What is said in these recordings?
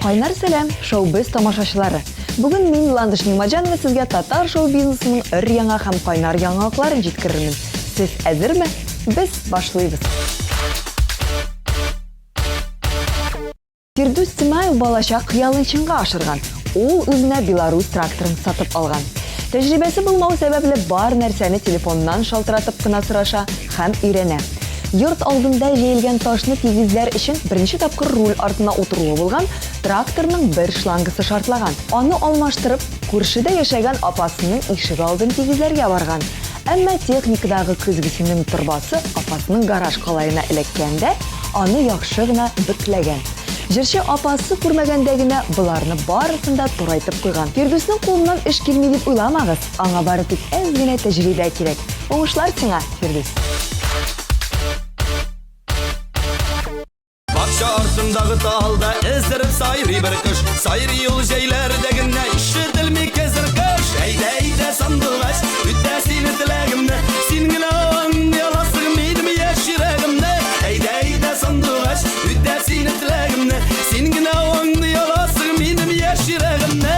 Кайнар сәлам, шоу-біз тамашачылары! Бүген мин, Ландыш Нигъмәтҗанова, сезгә татар шоу-бизнесының өр-яңа һәм кайнар яңалыкларын җиткерермен. Сез әзерме? Без башлыйбыз! Фирдүс Тимаев балачак хыялын чынга ашырган. Ул үзенә Беларусь тракторын сатып алган. Тәҗрибәсе булмау сәбәпле бар нәрсәне телефоннан шалтыратып кына сораша һәм өйрәнә. Йорт алдында җәелгән ташны тигезләр өчен беренче тапкыр руль артына утыруы булган, тракторның бер шлангасы шартлаган. Аны алмаштырып, күршедә яшәгән апасының ишек алдын тигезләргә барган. Әмма техникадагы көзгесенең торбасы апасының гараж калаена эләккән дә, аны яхшы гына бөкләгән. Җырчы апасы күрмәгәндә генә боларны барысын да турайтып куйган. Фирдүснең кулыннан эш килми дип уйламагыз, аңа бары тик әз генә тәҗрибә кирәк. Уңышлар сиңа, Фирдүс! Бакча артындагы талда эздереп сайрый бер кош. Сайрый ул җәйләрдә генә ишетелми хәзер кыш. Әйдә, әйдә, сандугач, үтә сине теләгемне. Син генә аңлый аласың минем яшь йөрәгемне. Әйдә, әйдә, сандугач, үтә сине теләгемне. Син генә аңлый аласың минем яшь йөрәгемне.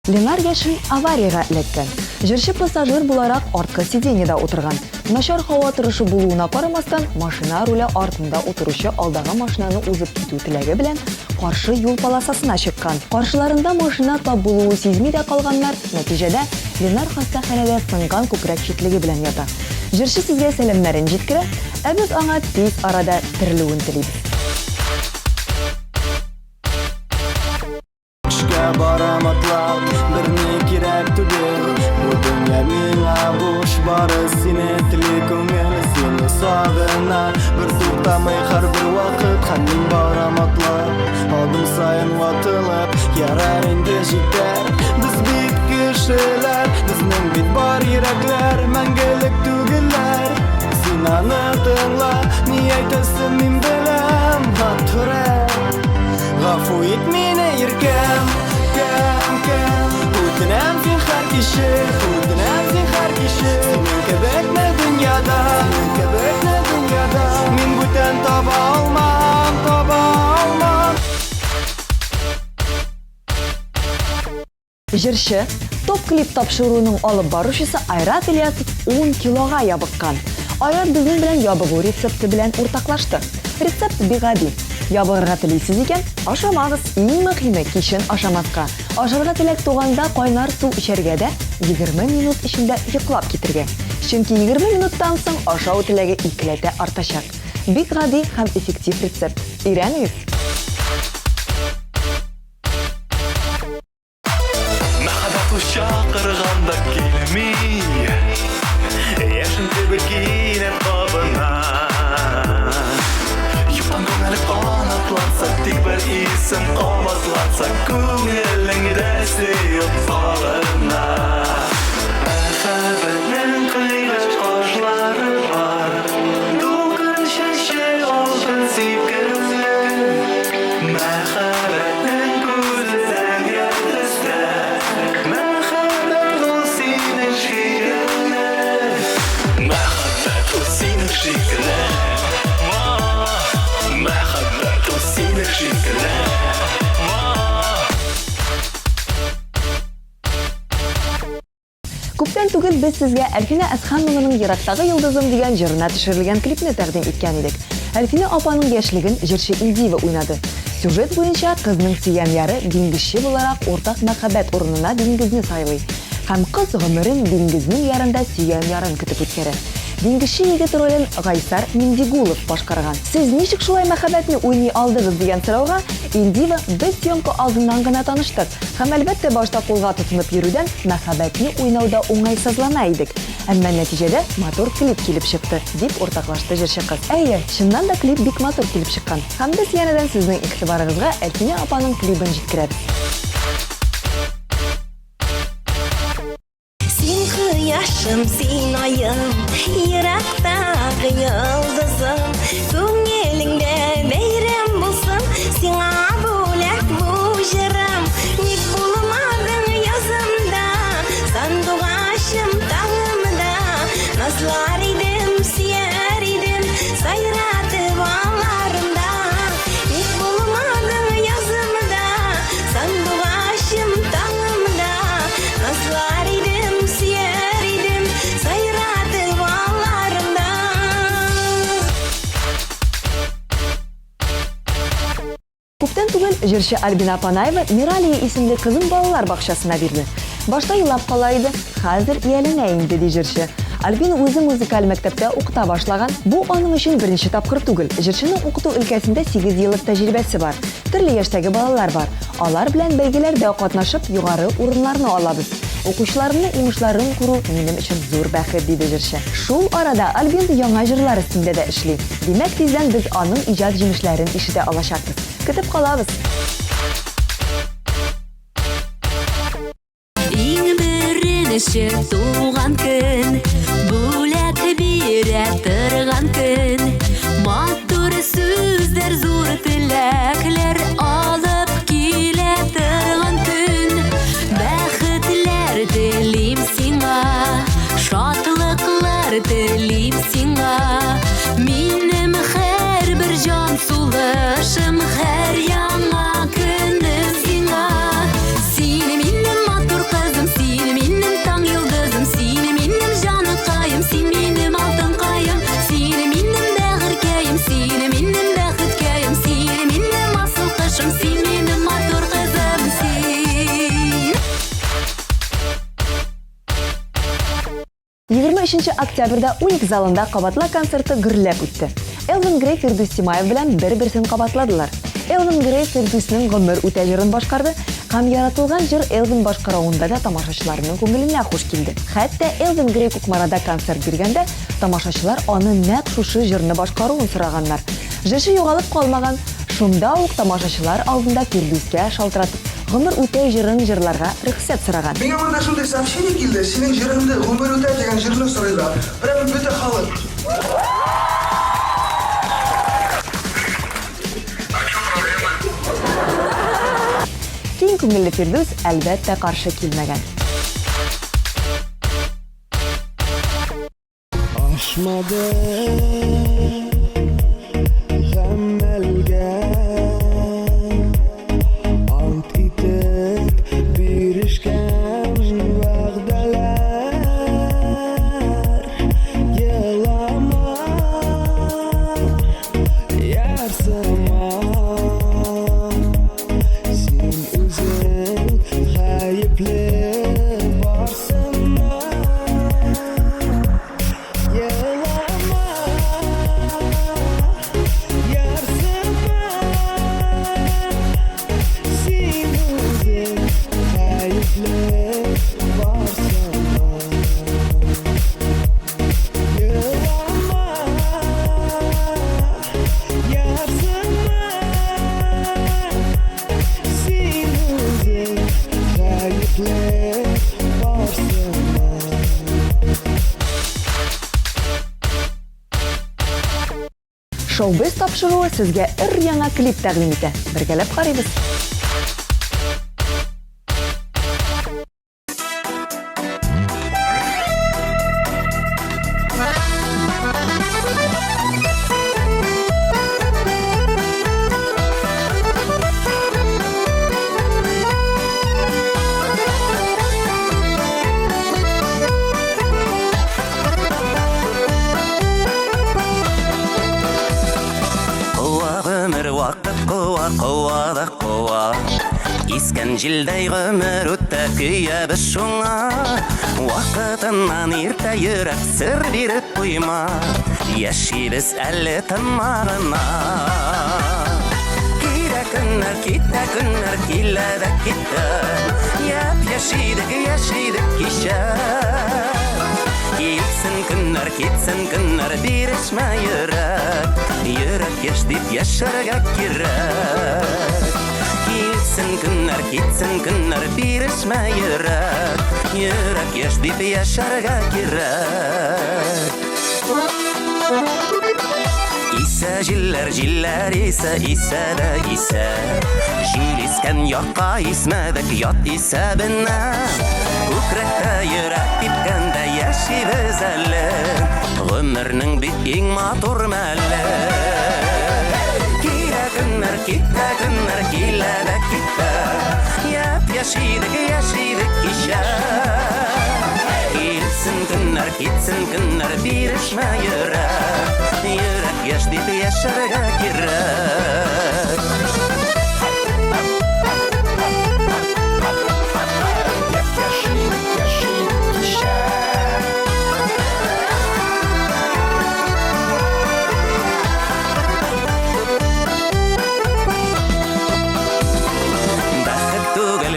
Ленар Яшин авариягә эләккән. Җырчы пассажир буларак арткы сиденьеда утырган. Начар һава торышы булуына карамастан, машина руле артында утыручы алдагы машинаны узып китү теләге белән каршы юл полосасына чыккан. Каршыларында машина тап булуы сизми дә калганнар, нәтиҗәдә, Ленар хастаханәдә сынган күкрәк читлеге белән ята. Җырчы сезгә сәламнәрен җиткерә, ә без аңа тиз арада терелүен телибез. Эшкә барам атлап, берни кирәк түгел. Бу дөнья миңа буш, бары сине тели күңел. Сине сагына, бер туктамый һәрбер вакыт. Һәм мин барам атлап, адым саен ватылып. Ярар инде җитәр, без бит кешеләр. Безнең бит бар йөрәкләр, мәңгелек түгелләр. Син аны тыңла, ни әйтәсен мин беләм. Матурым. Гафу ит мине, иркәм, кем, кем. Үтенәм зинһар кичер, үтенәм зинһар кичер. Синең кебекне дөньяда, синең кебекне дөньяда мин бүтән таба алмам, таба алмам. Җырчы, Топ клип тапшыруының алып баручысы Айрат Ильясов 10 килога ябыккан. Айрат безнең белән ябыгу рецепты белән уртаклашты. Рецепт бик гади. Ябыгырга телисез икән, ашамагыз. Иң мөһиме, кичен ашамаска. Ашарга теләк туганда кайнар су эчәргә дә, 20 минут эчендә йоклап китергә. Чөнки 20 минуттан соң ашау теләге икеләтә артачак. Бик гади һәм эффектив рецепт. Өйрәнегез! Мәхәббәт ул чакырганда килми, Яшен кебек кинәт кабына. Юктан күңел канатланса, Тик бер исем кабатланса, Күңелеңдә сөеп сагына. Мәхәббәтнең кыйгач кашлары бар, Дулкын чәче алтын сипкелле. Мәхәббәтнең күзе зәңгәр төстә, Мәхәббәт ул синең шикелле. Мәхәббәт ул синең шикелле. Мәхәббәт ул синең шикелле. Күптән түгел без сезгә Әлфинә Әсханованың Ерактагы йолдызым дигән җырына төшерелгән клипны тәкъдим иткән идек. Әлфинә апаның яшьлеген җырчы Индиева уйнады. Сюжет буенча, кызның сөйгән яры диңгезче буларак уртак мәхәббәт урынына диңгезне сайлый. Һәм кыз гомерен диңгезнең ярында сөйгән ярын көтеп үткәрә. Диңгезче егет ролен Гайсар Миндигулов башкарган. Сез ничек шулай мәхәббәтне уйный алдыгыз дигән сорауга Индива без съемка алдыннан гына таныштык. Һәм, әлбәттә, башта кулга тотынып йөрүдән мәхәббәтне уйнауда уңайсызлана идек. Әмма нәтиҗәдә матур клип килеп чыкты, дип уртаклашты җырчы кыз. Әйе, чыннан да клип бик матур килеп чыккан. Һәм без янәдән сезнең игътибарыгызга Әлфинә апаның клибын җиткерәбез. Син кояшым, син аем, ерактагы йолдызым, күңелеңдә бәйрәм булсын, сиңа бүләк бу җырым. Ник булмадың язымда, сандугачым таңымда, назлар идем, сөяр идем, сайратып алар. Җырчы Альбина Апанаева Миралия исемле кызын балалар бакчасына бирде. Башта елап кала иде, хәзер ияләнә инде, ди җырчы. Альбина үзе музыкаль мәктәптә укыта башлаган. Бу аның өчен беренче тапкыр түгел. Җырчының укыту өлкәсендә сигез еллык тәҗрибәсе бар. Төрле яшьтәге балалар бар. Алар белән бәйгеләрдә катнашып, югары урыннарны алабыз. Укучыларымның уңышларын күрү минем өчен зур бәхет, диде җырчы. Шул арада Альбина яңа җырлар өстендә дә эшли. Димәк, тиздән без аның иҗат җимешләрен ишетә алачакбыз. Көтеп калабыз! Иң беренче туган көн, бүләк бирә торган көн. Матур сүзләр, зур теләкләр алып килә торган көн. Бәхетләр телим сиңа, шатлыклар телим сиңа. Минем һәрбер җан сулышым, һәр яңа көнем сиңа. Син минем матур кызым, син минем таң йолдызым, син минем җаныкаем, син минем алтынкаем, син минем бәгырькәем, син минем бәхеткәем, син минем асыл кошым, син минем матур кызым, син. 23 октябрьдә Уник залында кабатла концерты гөрләп үтте. Элвин Грей Фирдүс Тимаев белән бер-берсен кабатладылар. Элвин Грей Фирдүснең Гомер үтә җырын башкарды һәм яратылган җыр Элвин башкаруында да тамашачыларның күңеленә хуш килде. Хәтта Элвин Грей Кукмарада концерт биргәндә тамашачылар аны нәкъ шушы җырны башкаруын сораганнар. Җырчы югалып калмаган, шунда ук тамашачылар алдында Фирдүскә шалтыратып, Гомер үтә җырын җырларга рөхсәт сораган. Миңа монда шундый сообщение килде, синең җырыңны Гомер үтә дигән җырны сорыйлар. Прямо бөтен халык. Киң күңелле Фирдүс, әлбәттә, каршы килмәгән. Ашмады гамәлгә Ант итеп бирешкән вәгъдәләр Елама, ярсыма Син үзең гаепле барсына Елама, ярсыма Син үзең гаепле барсына Елама, ярсыма Син үзең гаепле барсына Шоу-биз тапшыруы сезгә өр-яңа клип тәкъдим итә. Бергәләп карыйбыз. Куа гомер вакыт куа, куа да куа. Искән җилдәй гомер үтә, көябез шуңа. Вакытыннан иртә йөрәк сер биреп куйма. Яшибез әле тынма гына. Килә көннәр, китә көннәр, килә дә китә. Япь-яшь идек, яшь идек кичә. Килсен көннәр, китсен көннәр, бирешмә йөрәк. Йөрәк яшь дип яшәргә кирәк. Килсен көннәр, китсен көннәр, бирешмә йөрәк. Йөрәк яшь дип яшәргә кирәк. Исә җилләр, җилләр исә, исә дә исә. Җил искән якка исмәдек, ят исәбенә. Күкрәктә йөрәк типкәндә яшибез әле. Гомернең бит иң матур мәле. Килә көннәр, китә көннәр, килә дә китә. Япь-яшь идек, яшь идек кичә. Килсен көннәр, китсен көннәр, бирешмә йөрәк. Йөрәк яшь дип яшәргә кирәк.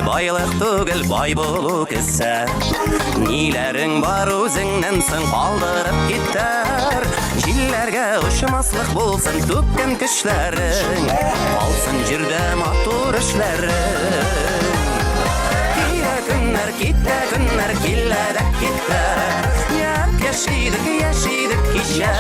Байлык түгел, бай булу кесә. Ниләрең бар үзеңнән соң калдырып китәр. Җилләргә очмаслык булсын түккән көчләрең. Калсын җирдә матур эшләрең. Килә көннәр, китә көннәр, килә дә китә. Япь-яшь идек, яшь идек кичә.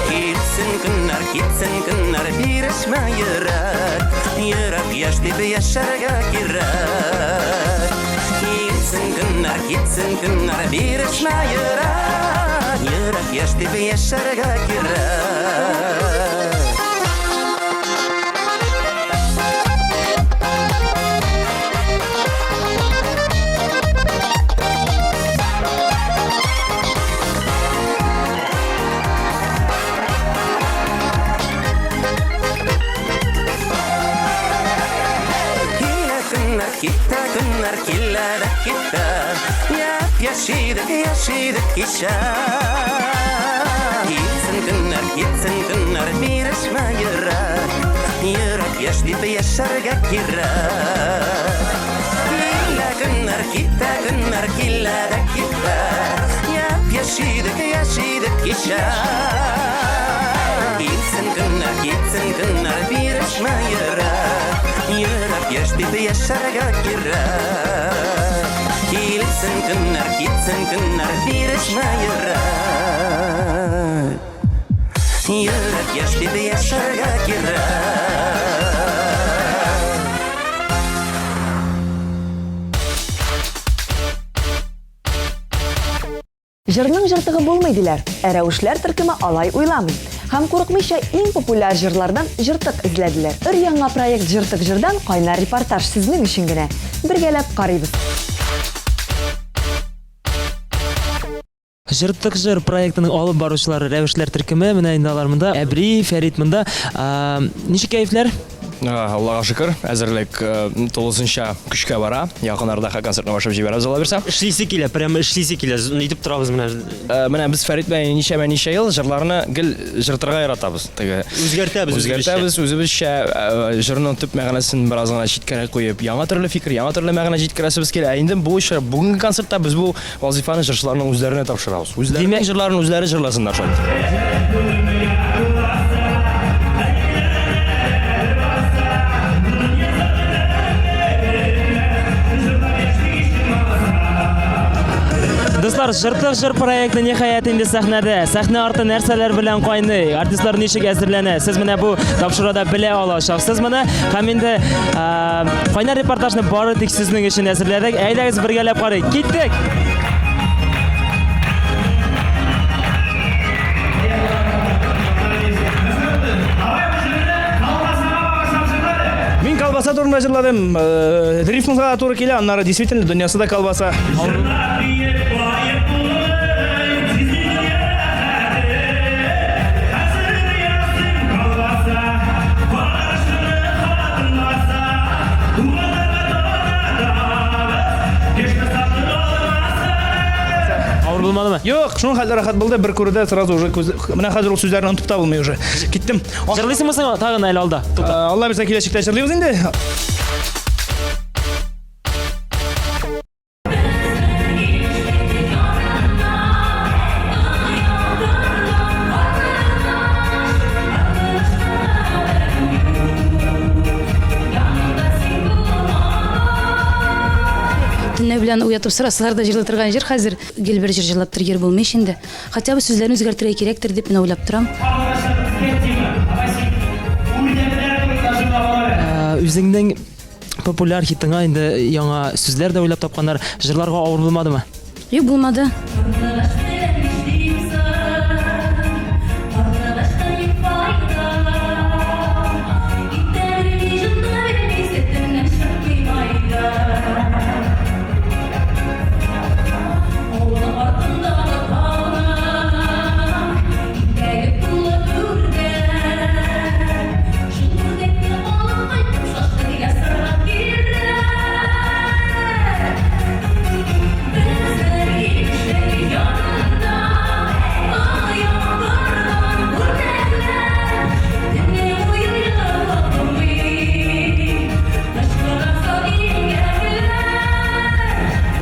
Китсен көннәр, китсен көннәр, бирешмә йөрәк. Йөрәк яшь дип яшәргә кирәк. Китсен көннәр, китсен көннәр, бирешмә йөрәк. Йөрәк яшь дип яшәргә кирәк. Килә көннәр, китә көннәр, килә дә китә. Япь-яшь идек, яшь идек кичә. Китсен көннәр, китсен көннәр, бирешмә йөрәк. Йөрәк яшь дип яшәргә кирәк. Килә көннәр, китә көннәр, килә дә китә. Япь-яшь идек, яшь идек кичә. Китсен көннәр, китсен көннәр, бирешмә йөрәк. Йөрәк яшь дип яшәргә кирәк. Килсен көннәр, китсен көннәр, бирешмә йөрәк. Йөрәк яшь дип яшәргә кирәк. Җырның җыртыгы булмый диләр, ә Рәвешләр төркеме алай уйламый. Һәм курыкмыйча иң популяр җырлардан җыртык эзләделәр. Өр-яңа проект Җыртык җырдан кайнар репортаж сезнең өчен генә. Бергәләп карыйбыз. Җыртык җыр проектының алып баручылары Рәвешләр төркеме, менә инде алар монда. Әбри, Фәрит монда. Ничек кәефләр? Аллага шөкер, әзерлек тулысынча көчкә бара. Якын арада концертны башлап җибәрәбез, Алла бирсә. Эшлисе килә, прямо эшлисе килә. Нитеп торабыз менә. Менә без Фәрит белән ничәмә-ничә ел җырларны гел җыртырга яратабыз. Теге Үзгәртәбез үзгәртәбез үзебезчә, җырның төп мәгънәсен бераз гына читкәрәк куеп, яңа төрле фикер, яңа төрле мәгънә җиткерәсебез килә. Ә инде бу очрак, бүгенге концертта без бу вазифаны җырчыларның үзләренә тапшырабыз. Үзләренең җырларын үзләре җырласыннар шулай. Дуслар, Җыртык җыр проекты ниһаять инде сәхнәдә. Сәхнә арты нәрсәләр белән кайный, артистлар ничек әзерләнә, сез менә бу тапшыруда белә алачаксыз моны. Һәм инде кайнар репортажны бары тик сезнең өчен әзерләдек. Әйдәгез бергәләп карыйк. Киттек! Мин колбаса турында җырладым. Рифмага туры килә, аннары действительно дөньясы да колбаса. Авыр булмадымы? Юк, шуның хәтле рәхәт булды, бер күрүдә сразу уже күз... Менә хәзер ул сүзләрне онытып та булмый уже. Киттем. Җырлыйсыңмы соң тагын әле алда? Алла бирсә киләчәктә җырлыйбыз инде. Төнлә белән уятып сорасалар да җырлый торган җыр хәзер. Гел бер җыр җырлап тор йөр булмый ич инде. Хотя бы сүзләрен үзгәртергә кирәктер дип менә уйлап торам. Үзеңнең популяр хитыңа инде яңа сүзләр дә уйлап тапканнар. Җырларга авыр булмадымы? Юк, булмады.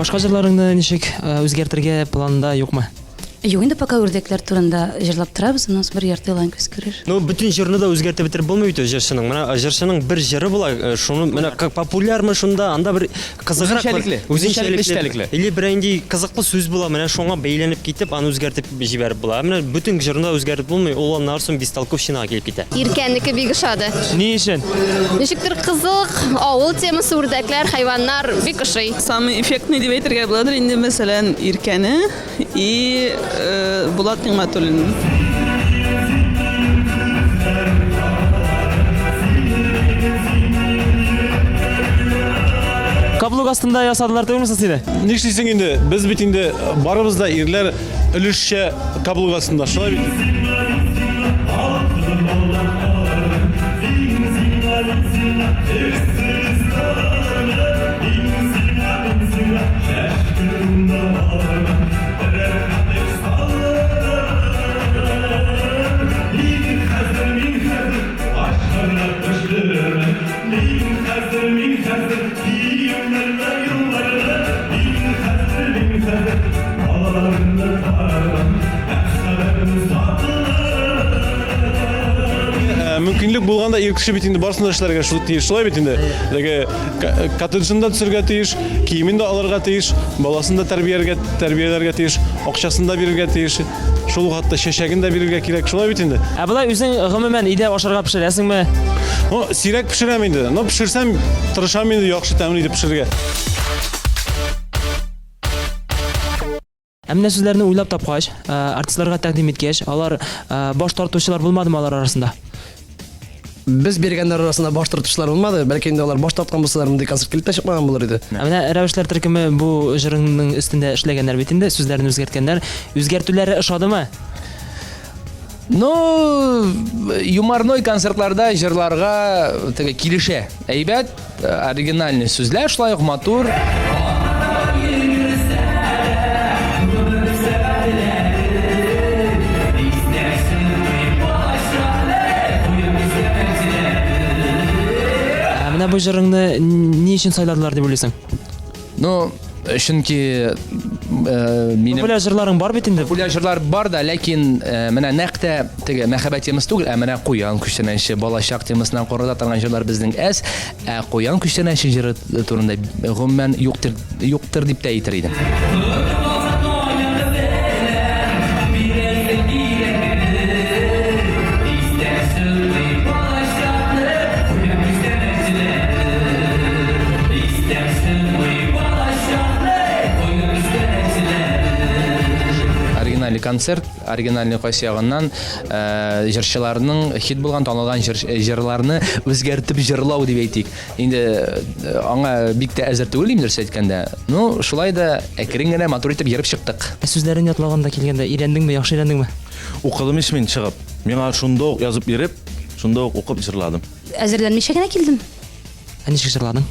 башка җырларыңны ничек үзгәртергә планда юкмы? Юк инде, пока үрдәкләр турында җырлап торабыз, аннан соң бер ярты елдан күз күрер. Ну, бөтен җырны да үзгәртеп бетереп булмый бит җырчының. Менә җырчының бер җыры була, шуны менә как популярмы шунда, анда бер кызыграк Үзенчәлекле, үзенчәлекле, эчтәлекле. Или бер инде кызыклы сүз була, менә шуңа бәйләнеп китеп, аны үзгәртеп җибәреп була. Ә менә бөтен җырны да үзгәртеп булмый, ул аннан соң бестолковщинага килеп китә. Иркәнеке бик ошады. Ни өчен? Ничектер кызык, авыл темасы, үрдәкләр, хайваннар бик ошый. Самый эффектный дип әйтергә буладыр инде, мәсәлән, Иркәне. И э, Булат Нигъмәтуллин. Каблук астында ясадылар түгелме соң сине? Нишлисең инде? Без бит инде барыбыз да ирләр өлешчә каблук астында, шулай бит? Мөмкинлек булганда ир кеше бит инде барысын да эшләргә шул тиеш. Шулай бит инде. Теге коттеджын да төзергә тиеш, киемен дә алырга тиеш, баласын да тәрбияргә, тәрбияләргә тиеш, акчасын да бирергә тиеш, шул ук хәтта чәчәген дә бирергә кирәк, шулай бит инде. Ә болай үзең гомумән өйдә ашарга пешерәсеңме? Ну, сирәк пешерәм инде. Но пешерсәм, тырышам инде яхшы тәмле итеп пешерергә. Ә менә сүзләрне уйлап тапкач, э, артистларга тәкъдим иткәч, алар э, баш тартучылар булмадымы алар арасында? Без биргәннәр арасында баш тартучылар булмады. Бәлки инде алар баш тарткан булсалар, мондый концерт килеп тә чыкмаган булыр иде. Ә менә Рәвешләр төркеме бу җырыңның өстендә эшләгәннәр бит инде, сүзләрен үзгәрткәннәр. Үзгәртүләре ошадымы? Ну, юморной концертларда җырларга теге килешә. Әйбәт, оригинальный сүзләр шулай ук матур. Ә менә бу җырыңны ни өчен сайладылар дип уйлыйсың? Ну, чөнки э, минем Популяр җырларың бар бит инде. Популяр җырлар бар да, ләкин э, менә нәкъ тә теге мәхәббәт темасы түгел, ә менә куян күчтәнәче, балачак темасыннан карата торган җырлар безнең әз, ә куян күчтәнәче җыры турында гомумән юктыр, юктыр дип тә әйтер идем. Оригинальный концерт, оригинальный кайсы ягыннан э, җырчыларның хит булган танылган җырларны үзгәртеп җырлау дип әйтик. Инде э, аңа бик тә әзер түгел идем, дөрес әйткәндә. Ну, шулай да әкрен генә матур итеп ерып чыктык. Ә сүзләрен ятлаганда килгәндә өйрәндеңме, яхшы өйрәндеңме? Укыдым ич мин чыгып. Миңа шунда ук язып биреп, шунда ук укып җырладым. Әзерләнмичә генә килдем. Ә ничек җырладың?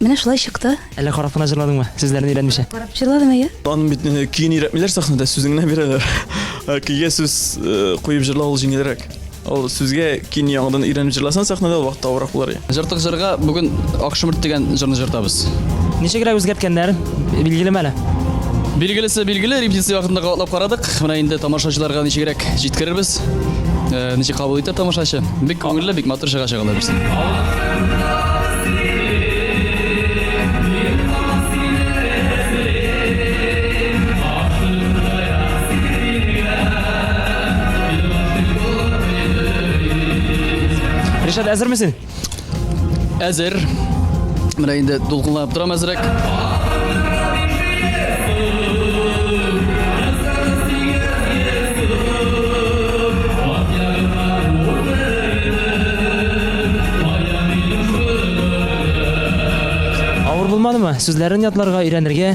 Менә шулай чыкты. Әллә карап кына җырладыңмы, сүзләрен өйрәнмичә? Карап җырладым, әйе. Аның бит э, көен өйрәтмиләр сәхнәдә, сүзен генә бирәләр. Ә Көйгә сүз э, куеп җырлау ул җиңелрәк. Ул сүзгә көйне яңадан өйрәнеп җырласаң сәхнәдә ул вакытта авыррак булыр. Җыртык җырга бүген Ак шомырт дигән җырны җыртабыз. Ничегрәк үзгәрткәннәр? Билгелеме әле? Билгелесе билгеле, репетиция вакытында кабатлап карадык. Менә инде тамашачыларга ничегрәк җиткерербез. Э, ничек кабул итә тамашачы. Бик күңелле, бик матур чыгачак алар берсе. Ришат, әзерме син? Әзер. Менә инде дулкынланып торам әзрәк. Авыр булмадымы? Сүзләрен ятларга, өйрәнергә?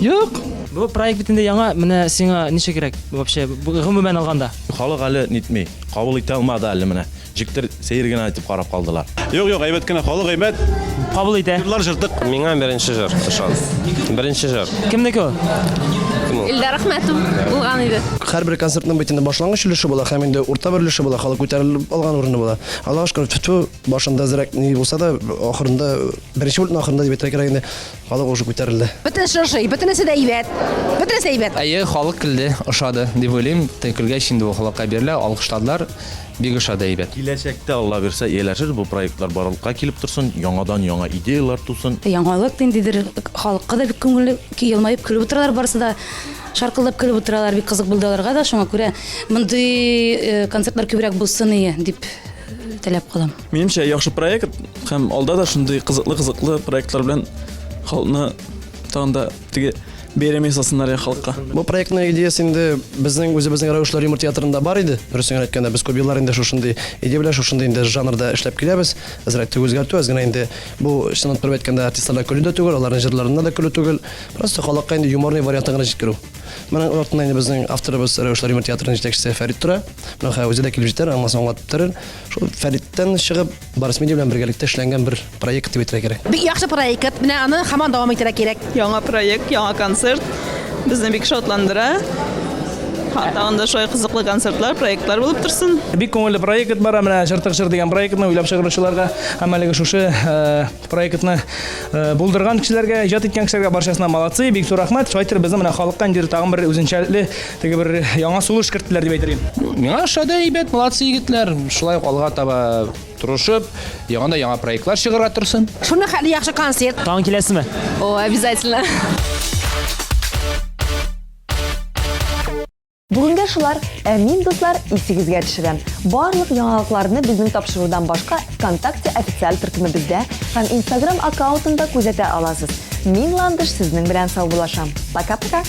Юк. Бу проект бит инде яңа, менә сиңа ничегрәк вообще, гомумән алганда? Халык әле нитми, кабул итә алмады әле менә. Җиктер сәер генә итеп карап калдылар. Юк, юк, әйбәт кенә, халык әйбәт. Кабул итә. Җырлар җыртык. Миңа беренче җыр ошады. Беренче җыр. Кемнеке ул? Кем ул? Илдар Әхмәтов булган иде. Һәрбер концертның бит инде башлангыч өлеше була һәм инде урта бер өлеше була, халык күтәрелеп алган урыны була. Аллага шөкер, тфү, башында әзрәк ни булса да, ахырында, беренче бүлекнең ахырында дип әйтергә кирәк инде, халык уже күтәрелде. Бөтенесе ошый, бөтенесе дә әйбәт. Бөтенесе әйбәт. Әйе, халык көлде, ошады дип уйлыйм. Көлгәч инде ул халыкка бирелә, алкышладылар. Бик ошады, әйбәт. Киләчәктә, Алла бирсә, ияләшер, бу проектлар барлыкка килеп торсын, яңадан-яңа идеяләр тусын. Яңалык ниндидер, халыкка да бик күңелле, елмаеп көлеп утыралар барысы да. Шаркылдап көлеп утыралар, бик кызык булды аларга да, шуңа күрә мондый э, концертлар күбрәк булсын ие дип э, теләп калам. Минемчә, яхшы проект һәм алда да шундый кызыклы-кызыклы проектлар белән халыкны тагын да теге бәйрәм ясасыннар я халыкка. Бу проектның идеясе инде безнең үзебезнең Рәвешләр юмор театрында бар иде. Дөресен генә әйткәндә, без күп еллар инде шушындый идея белән, шушындый инде жанрда эшләп киләбез. Әзрәк тек үзгәртү, әз генә инде бу чынлап торып әйткәндә артистлардан көлү дә түгел, аларның җырларыннан да көлү түгел. Просто халыкка инде юморный вариантын гына җиткерү. Моның артында инде безнең авторыбыз Рәвешләр юмор театрының җитәкчесе Фәрит тора. Менә хәзер үзе дә килеп җитәр, аңласа аңлатып бетерер. Шул Фәриттән чыгып, Барс Медиа белән бергәлектә эшләнгән бер проект дип әйтергә кирәк. Бик яхшы проект. Менә аны һаман дәвам итәргә кирәк. Яңа проект, яңа концерт безне бик шатландыра. Тагын да шулай кызыклы концертлар, проектлар булып торсын. Бик күңелле проект бара, менә Җыртык җыр дигән проектны уйлап чыгаручыларга һәм әлеге шушы э, проектны э, булдырган кешеләргә, иҗат иткән кешеләргә барчасына молодцы, бик зур рәхмәт. Шулай итеп безнең менә халыкка инде тагын бер үзенчәлекле теге бер яңа сулыш керттеләр дип әйтер идем. Миңа ошады, әйбәт, молодцы егетләр. Шулай ук алга таба тырышып, яңа да яңа проектлар чыгарга торсын. Шуны хәтле яхшы концерт. Тагын киләсезме? О, обязательно. Бүгенгә шулар, ә мин, дуслар, исегезгә төшерәм. Барлык яңалыкларны безнең тапшырудан башка ВКонтакте официаль төркемебездә һәм Инстаграм аккаунтында күзәтә аласыз. Мин, Ландыш, сезнең белән саубуллашам. Пока-пока!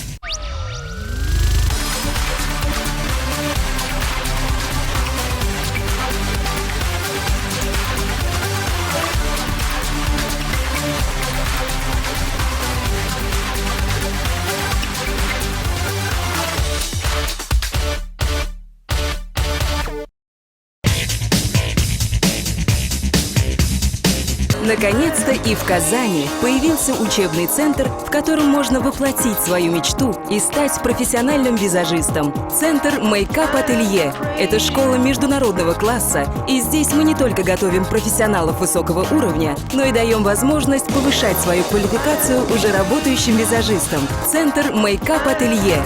Наконец-то и в Казани появился учебный центр, в котором можно воплотить свою мечту и стать профессиональным визажистом. Центр Мейкап Ателье – это школа международного класса, и здесь мы не только готовим профессионалов высокого уровня, но и даем возможность повышать свою квалификацию уже работающим визажистам. Центр Мейкап Ателье.